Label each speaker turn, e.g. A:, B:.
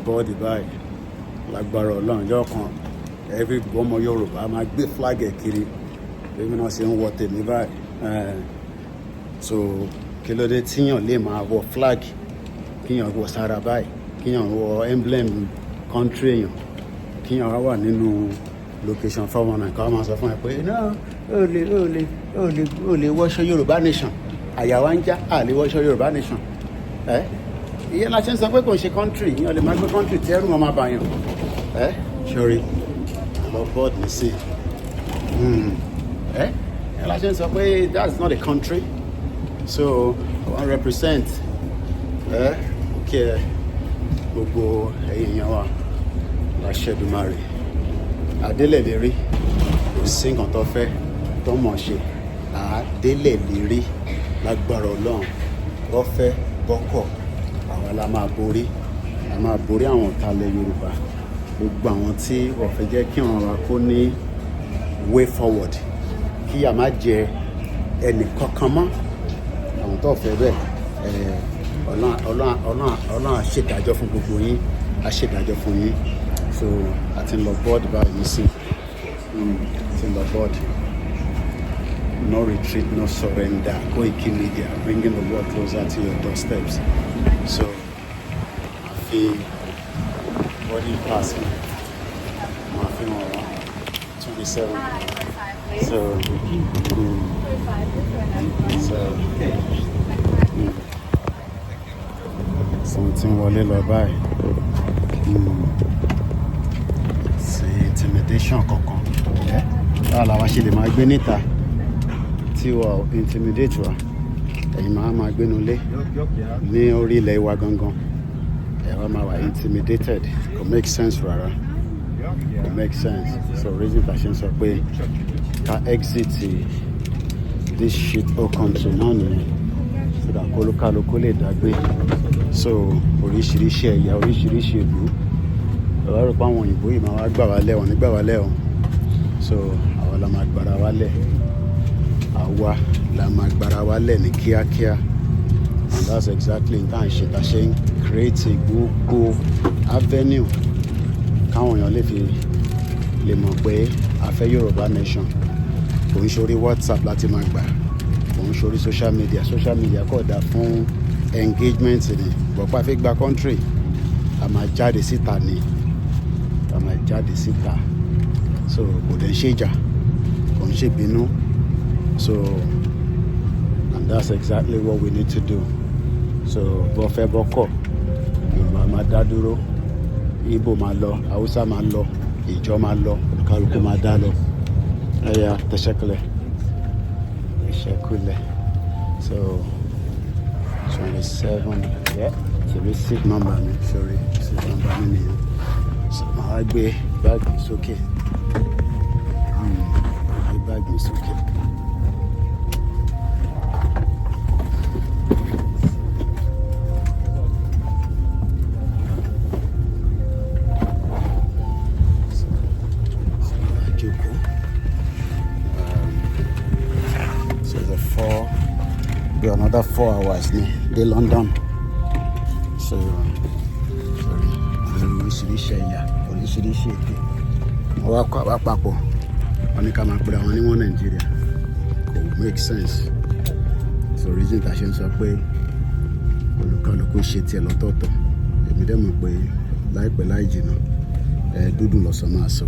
A: Board báyìí. Lágbára Ọlọ́run, ọjọ́ kan every ọmọ Yorùbá máa gbé flag ẹ̀ kiri. Bí náà ṣe ń wọ tèmi báyìí. So kí ló dé tíyàn lè máa wọ flag, kíyàn wọ sára báyìí, kíyàn wọ emblem country èèyàn, kíyàn wá wà nínú location 419, ká máa sọ fún ẹ pé no, ó lè wọṣọ Yorùbá nation? Àyà wa ń já, à lè wọṣọ Yorùbá nation. Ẹ ìyẹn la ṣe ń sọ pé kò ń ṣe country. Ìyẹn lè máa gbé country tí ẹrù máa bàyàn. Ẹ sọrí lọ board ní sí. Ẹ ìyẹn la ṣe ń sọ pé that's not a country. So I wan represent. Ẹ kí ẹ gbogbo ẹ̀yin èèyàn wa, láṣẹ Èdùmàrè, adélẹ̀ lérí. Kò sí nǹkan tó fẹ́ tó mọ̀ ṣe àdélẹ̀ lérí. Lágbára Ọlọ́run, bọ́fẹ́ bọ́kọ̀, àwa la máa borí. A máa borí àwọn ọ̀tá ilẹ̀ Yorùbá, gbogbo àwọn tí wọ́n fẹ́ jẹ́ kí ọ̀ràn wa kó ní way forward, kí a má jẹ ẹnì kankan mọ́. Àwọn tó fẹ́ bẹ́ẹ̀, Ọlọ́run á ṣèdájọ́ fún gbogbo yín, á ṣèdájọ́ fún yín. So a ti ń lọ board báyìí nísìn, a ti ń lọ board. No retreat, no surrender. Koiki Media, bringing the world closer to your doorsteps. So àfi boarding pass mi máa fi hàn wá, 27. So tí ń wọlé lọ báyìí. Sí intimidation kankan. Ẹ báwo la wá ṣe lè máa gbé níta tí wọ́n intimidate wa, ẹ̀yin máa máa gbénu lé ní orí ilẹ̀ wa gangan, ẹ wá máa wà intimidated? Kò make sense rárá, kò make sense. So reason ta ṣe ń sọ pé ká exit this shit hole country náà nìyẹn, so that kólúkálukú lè dágbé. So oríṣiríṣi ẹ̀yà, oríṣiríṣi ìlú, bàbá rò pé àwọn òyìnbó yìí máa wá gbà wá lẹ̀, wọ́n ní gbà wá lẹ̀ o. So àwa la máa gbára wá lẹ̀, àwa la máa gbára wá lẹ̀ ní kíákíá. And that's exactly n tá à ń ṣe, tá a ṣe ń create gbogbo avenue káwọn èèyàn lè fi lè mọ̀ pé a fẹ́ Yorùbá nation. Kò ń ṣorí WhatsApp láti máa gbà, kò ń ṣorí social media. Social media kò dáa fún engagement ni bọ̀pá fi gba country. A máa jáde síta ni, a máa jáde síta. So kò dẹ̀ ń ṣèjà, kò ń ṣèbínú. So and that's exactly what we need to do. So bọ́fẹ́ bọ́kọ̀, Yorùbá máa dá dúró. Ìgbò máa lọ, Haúsá máa lọ, ìjọ máa lọ, kálukú máa dá lọ. Ẹ̀yà tẹ̀sẹ̀kulẹ̀ tẹ̀sẹ̀kulẹ̀. So 27, yeah, tèmi seat number mi, sorry, seat number mi nìyẹn. So màá wá gbé báàgì mi sókè. Gbé báàgì mi sókè. So màá jókòó. So the four be another 4 hours ní dé London. So sorry, oríṣiríṣi ẹ̀yà, oríṣiríṣi èdè, wọ́n wá kọ́ àwa papọ̀, wọ́n ní ká máa pera wọn ní wọ́n Nàìjíríà. Kò make sense. So reason tá a ṣe ń sọ pé olúkálukú ṣe tiẹ̀ lọ́tọ̀ọ̀tọ̀. Èmi dẹ̀ mọ̀ pé láìpẹ́ láì jìnnà, ẹ dúdú lọ́sàn máa sọ.